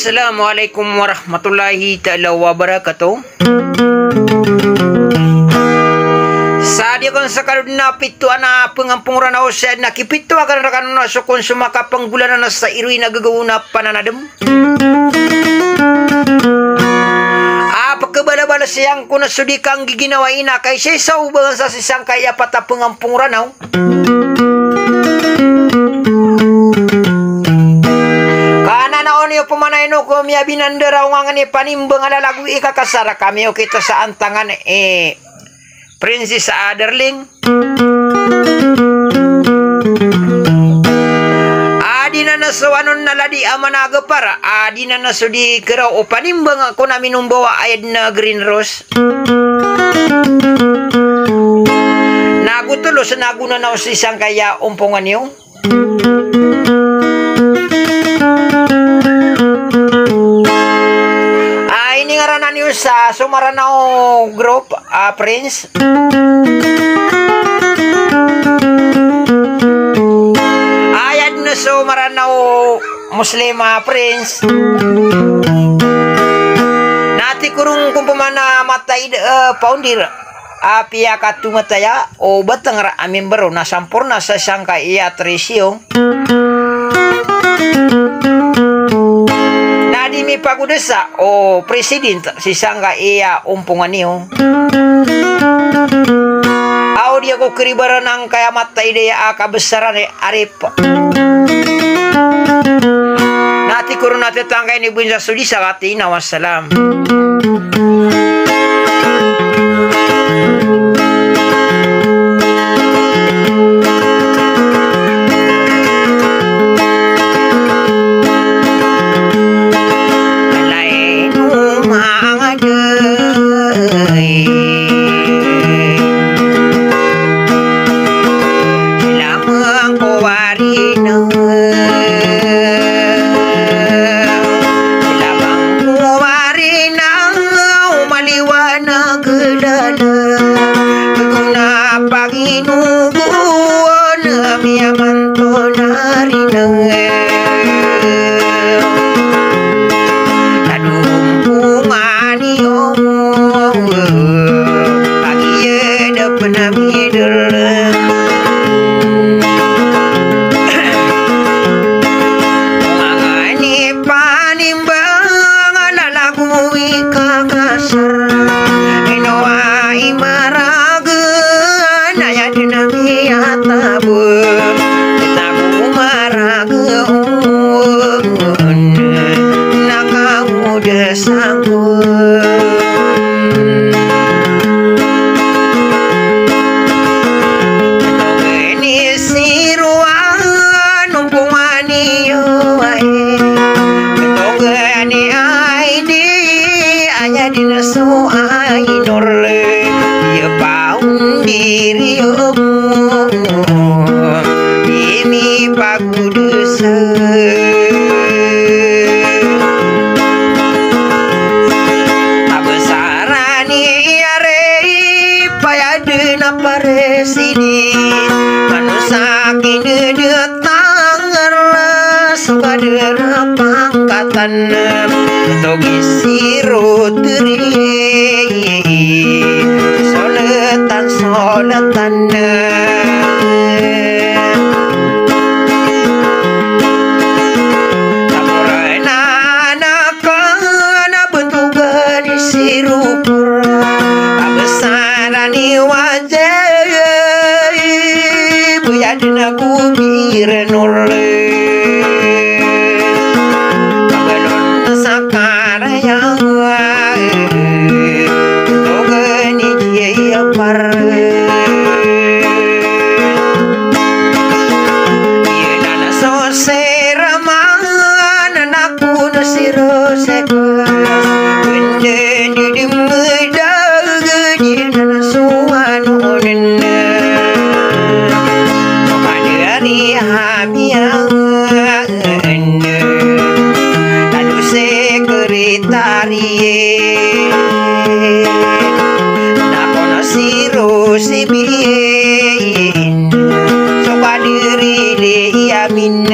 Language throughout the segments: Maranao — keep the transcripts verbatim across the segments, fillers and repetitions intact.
Assalamu alaikum warahmatullahi taala wabarakatuh. Sa di kon sa kalod na pito ana pengampong Ranaw, sa na kipito akan rakan na so kon so makapanggolan na sa iroy na gagaw na pananadem. A pekabalabala siyang kon a so di kanggiginawai na kay sisawbangan sa sisangkai a pat a pengampong Ranaw. Kananaw niyo pman a ino ko miyabinandar a ongangen i panimbang a lalago i kakasar kami o kita sa antangan i Princess a Darling. A di na na so anon na ladi a managapar, a di na na so di keraw o panimbang ko na minombawa a ayad na Green Rose. Nago tolos, nago na na o sisangkai a ompongan iyo. A, iningaranan iyo sa so Maranao group a Prince. Ayad na so Maranao Muslim a Prince. Na tig ko ron ko pman a mataid, eh, founder a piyakatomataya o batang ra a member na samporna sa sangkai a trisyo. Na di mipagodesa o president si sangkai a ompongan iyo. Aw di ako keribaran angkai a mataid aya a kabesaran i Arif. Na tig ko ron a tetangkai ni Bunsa Sudi sa kati na wassalam. Alay no mangaday. Lamang ko warina, lamang ko warina, o maliwanag a dalan, pagona paginogon, miyamanto na rina. Tadompongan iyo, pagiyada pn a midel. Mangani panimbang a lalago i kakasar. Ino a imaragen, aya dn a miyatabek. Tago maragen, na kamoda sangkon. Togeni si Rowan, ompongan iyo ay. Togeni ay di, aya dn so ay Nor. Iya paon diri iyo. Imi pag Kudus. Abesaran i ari payadn a pares ini, manosa ki dede tangar so kadera pangkatan, togi siro teri soletan soletan. Tamoren anak a betogan i sirupor, abesaran i wajay, beyadn a gobirenor. Pagalon sa karaya, togan i jiyapar. Iyanan so siraman, anak ko na siro sekas. Benda di di medag, iyanan so anonen. Sopadari hamiyan. Lalu sekretari, na kono siro sibin, so kadiri di amin.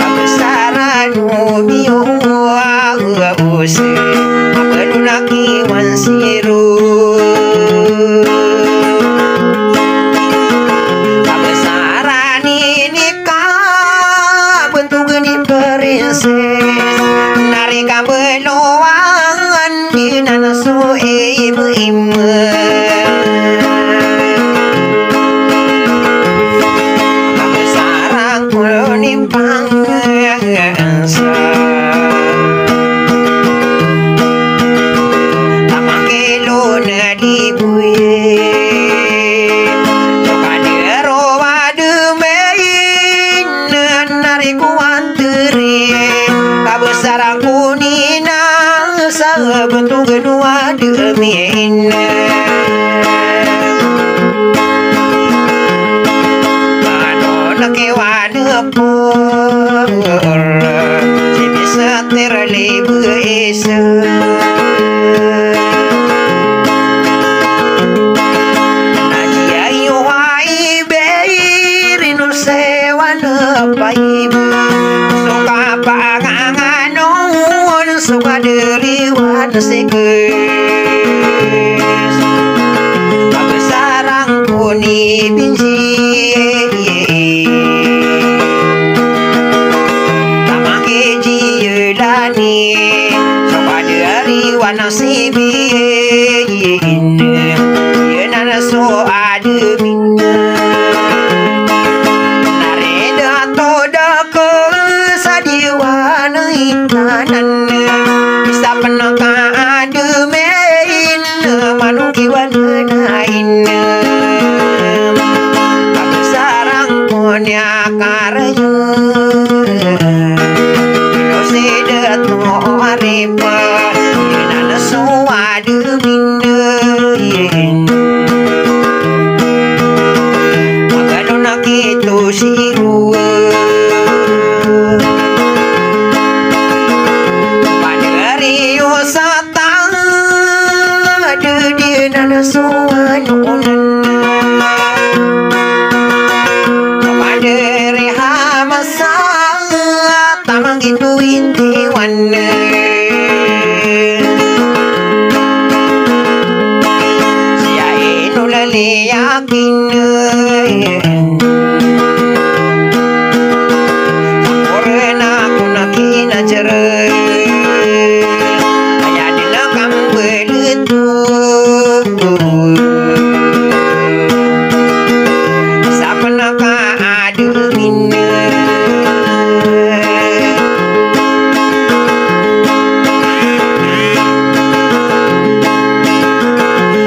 Kabsaran o miyowa, oos a pd o nakiwan siro. Kabsaran ini kabntogn i prinses, na rka balowan di nan so imeime. Kabsaran ko ni pangsa, taman ki Lona di boye. So kadero admin, na rka ko antri. Kabsaran ko ni na sa bntogn o admin. Ano na kiwan pn si Mister Libes. Na giya iyo hay beri no sewan a paiba. So kapanganganon so kaderiwan si Kis. Kabsaran ko ni Binji, taman ki Jilani, so kaderiwan si Bin, inan so admin. Na rida to da ko sa diwan i tanan. Isa pn ka admin, mano kiwan na ina. Kabsaran ko ni a karaya, ino si Dato Arifa, inan so admin. Magano na kito siro. Padari o sa ta, didi na na so ano nan. Padari Hamasa, taman ki Twenty One. Siya ino laliyakin. Korena ko na kinajar. Aya dila kambal ito. Isa pn ka admin.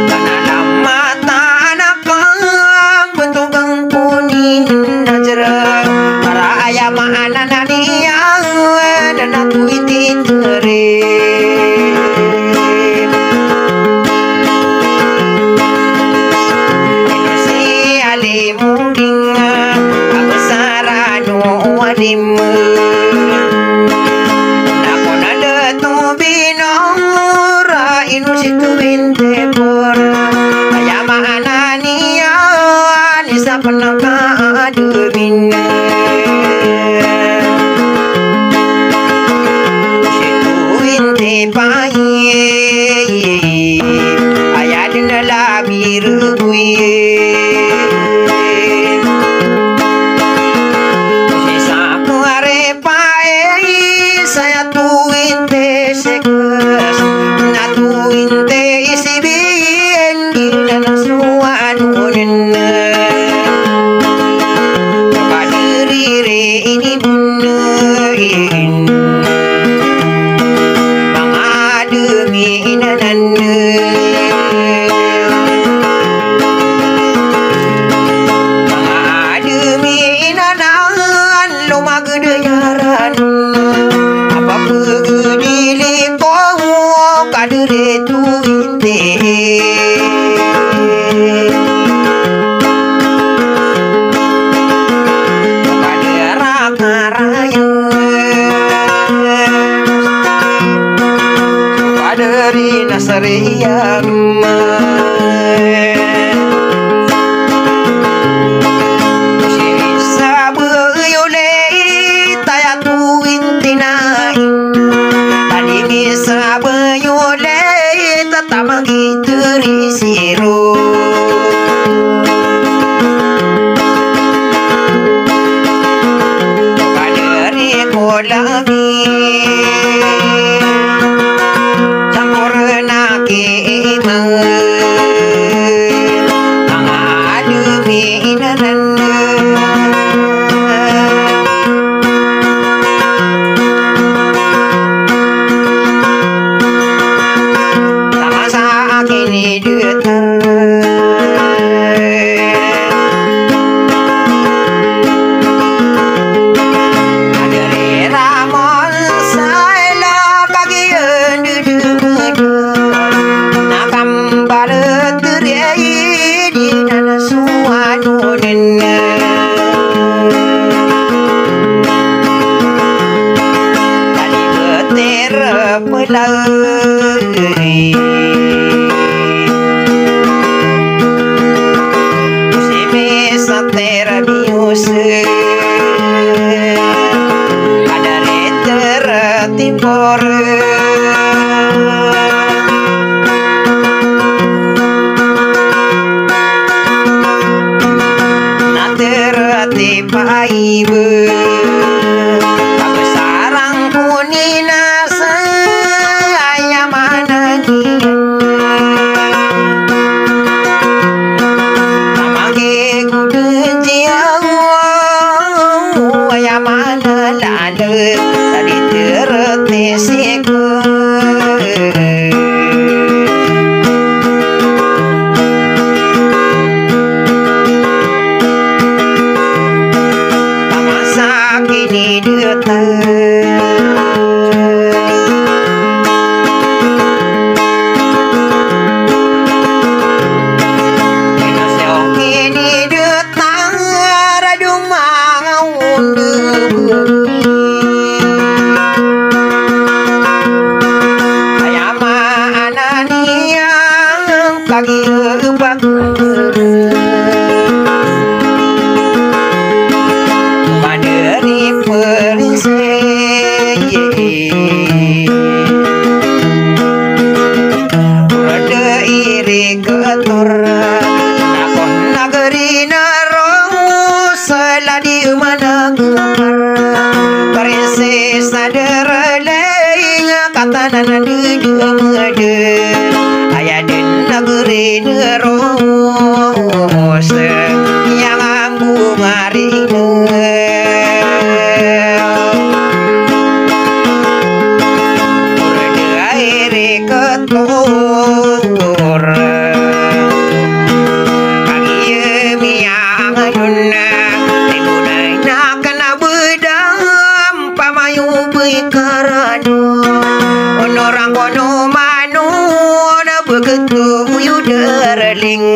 Kana lama ta anak ka, bntogan ko ni Nazra. Para aya maana na niyan, na na Twenty Three. Ino si Alimudin, kabsaran o alim. Na ko na Dato Binora, ino si Twenty Four. Aya maana niyan, isa pn ka admin. Si Twenty Five, aya dn a labi rgoy. Si Sakari Pae, saya Twenty Six, na Twenty Seven, di na na so ano nan. Kadiri re ini bunin. Manga admi inanan. Manga admi inanan, lomaged a yaran. Apa pegedili ko kadiri Twenty. Kadiri a karaya. Kadiri na sariya. Sini sabu yuli Lagi samporna ki iman, manga ademi inanan. Sa masa a kinidetar, adari ramon sa ila kagiya ndedemedem, na kambal a teri a idi na nasuwanonen. Tadi beter a pelay. Simi sa tera bius, adari tera tipor, na tera tipaibe. Pagosarang ko ni na sa aya manan iyan. Amang ki ko den jiyaw, aya manan lade, tadi tereti siko. Masa kinidetar. Masa kinidetar, adong manga onde. Aya maana niyan kagiya ba Madani perisei. Rada iri ketor. Nakon nagari na ro sela di mana kemar. Perisei sadar leng katanan di demede. Aya den nagari na ro sela yang ambu marina. Rada iri ketor. Kagiya miyangadon na, tibo na ina kena bedam pamayo bikaranon. Onorang kono manon, begetu yo darling.